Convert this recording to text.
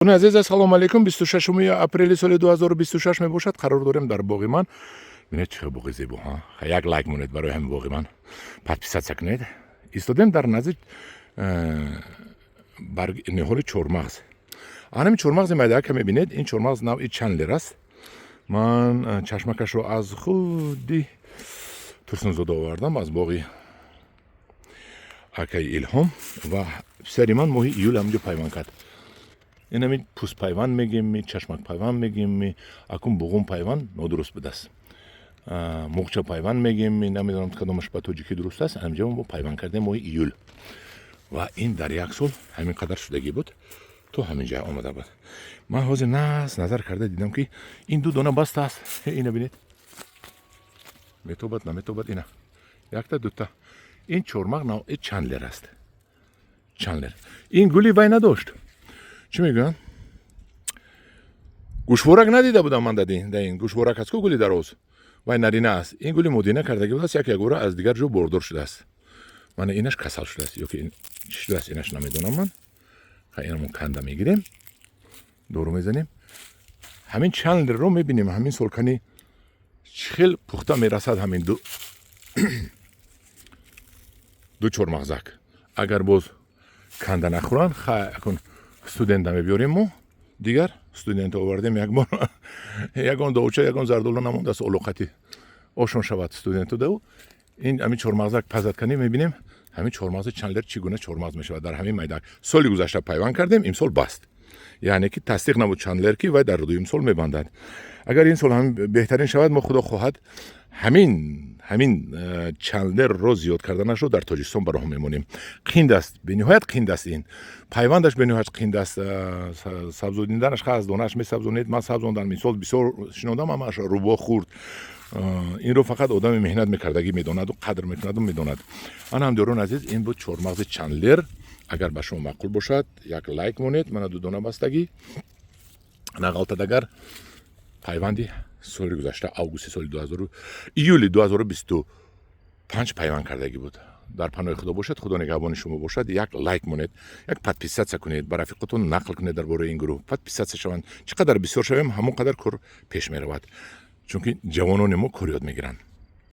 Азиз, ассалому алайкум. 26 апрели соли 2026 мебошад. Қарор дорем дар боғи ман. Бинед, чӣ боғи зебо. Як лайк монед барои ҳамин боғи ман, подписаться кунед. Истодем дар назди ниҳоли чормағз. Анами чормағзи майдаака мебинед, ин чормағз навъи Чандлер аст. Ман чашмакашро аз худи Турсунзода овардам, аз боғи акаи Илҳом, ва писари ман моҳи июл ҳаминҷо пайванд кард. Инами пӯстпайванд мегем, чашмакпайванд мегем, акун буғум пайванд нодуруст будааст, муғча пайванд мегем, намедонам, кадомаш ба тоҷикӣ дуруст аст. Ҳаминҷо мо пайванд кардем моҳи июл ва ин дар як сол ҳамин қадар шудагӣ буд, то ҳамин ҷа омада буд. Ман ҳозир нас назар карда дидам, ки ин ду дона баста аст. Ина бинед, метобад, наметобад? Ина якта, дута. Ин чормағз навъи Чандлер аст. Чандлер ин гули вай надошт, чӣ мегӯянд, гӯшворак надида будам ман. Да ин гӯшворак аст ку, гули дароз, вай нарина аст. Ин гули модина кардагӣ будааст, як ягора аз дигар ҷо бордор шудааст. Мана инаш касал шудааст ёки чӣ шудааст, инаш намедонам ман. Инамон канда мегирем, дору мезанем. Ҳамин Чандлерро мебинем, ҳамин сол кани чӣ хел пухта мерасад ҳамин ду чормағзак. Агар боз канда нахӯранд, акун студента мебиёрем мо. Дигар студента овардем, як бор ягон довча, ягон зардолу намондааст, олуқати ошон шавад студенту дав. Ин ҳамин чормағзак пазад, канӣ мебинем, ҳамин чормағзи Чандлер чӣ гуна чормағз мешавад. Дар ҳамин майдак соли гузашта пайванд кардем, имсол баст, яъне ки тасдиқ набуд Чандлер, ки вай дар дуюм сол мебандад. Агар ин сол ҳам беҳтарин шавад, мо, худо хоҳад, ҳамин Чандлерро зиёд карданашро дар Тоҷикистон ба роҳ мемонем. Қинд аст, бениҳоят қинд аст, ин пайвандаш бениҳоят қинд аст, сабзониданаш. Аз донааш месабзонед. Ман сабзондам, мисол, бисёр шинондам, ҳамааш рӯбоҳ хӯрд. Инро фақат одами меҳнат мекардагӣ медонаду қадр мекунаду медонад. Ана, ҳамдиёрон азиз, ин буд чормағзи Чандлер. Агар ба шумо маъқул бошад, як лайк монед. Мана ду дона бастагӣ нағалтад. Агар пайванди соли гузашта, августи соли июли 2025 пайванд кардагӣ буд. Дар паноҳи Худо бошад, Худо нигаҳбони шумо бошад. Як лайк монед, як подписаться кунед, ба рафиқотон нақл кунед дар бораи ин гурӯҳ, подписаться шаванд. Чӣ қадар бисёр шавем, ҳамон қадар кор пеш меравад, чунки ҷавонони мо кор ёд мегиранд.